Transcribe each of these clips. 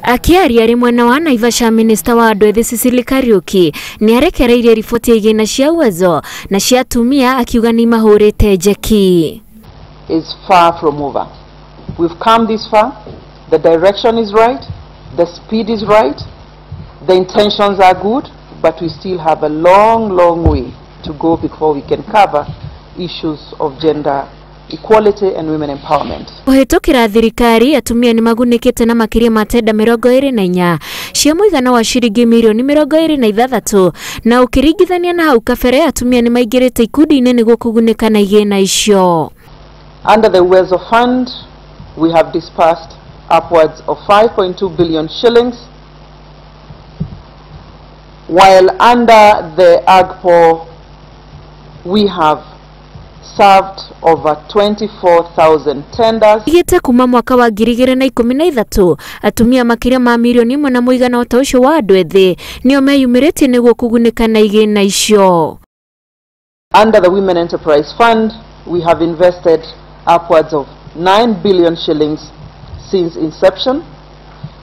Akĩaria arĩ mwena wa Naivasha, minista wa andũ ethĩ Sicily Kariuki nĩ arekereirie riboti ya igĩna cia Uwezo na cia atumia, akiuga nĩ imahũrĩte njeki. Is far from over. We've come this far. The direction is right, the speed is right, the intentions are good, but we still have a long, long way to go before we can cover issues of gender equality and women empowerment. Kũhĩtũkĩra thirikari, atumia nĩ magunĩkĩte na makĩria ma tenda 24 cia mũigana wa ciringi mirioni 26, na ũkĩringithania na hau kabere, atumia nĩ maingĩrĩte ikundi-inĩ nĩguo kũgunĩka na igĩna icio. Under the Uwezo Fund, we have disbursed upwards of 5.2 billion shillings, while under the AGPO, we have served over 24,000 tenders. Igĩte kuma mwaka wa 2013, atumia makĩria ma mirioni 1 na mũigana ota ũcio wa andũ ethĩ nĩo meyumĩrĩtie nĩguo kũgunĩka na igĩna icio. Under the Women Enterprise Fund, we have invested upwards of 9 billion shillings since inception.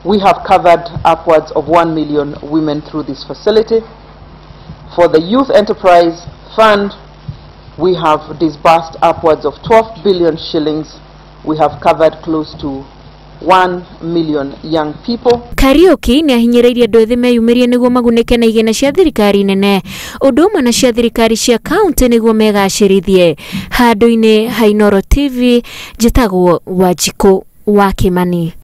We have covered upwards of 1 million women through this facility. For the Youth Enterprise Fund, we have disbursed upwards of 12 billion shillings. We have covered close to 1 million young people. Kariuki nĩ ahinyĩrĩirie andũ ethĩ meyumĩrie nĩguo magunĩke na igĩna cia thirikari nene ũndũ ũmwe na cia thirikari cia kaunti nĩguo megacĩrithie. Handũ-inĩ ha Inooro TV, njĩtagwo Wanjikũ wa Kĩmani.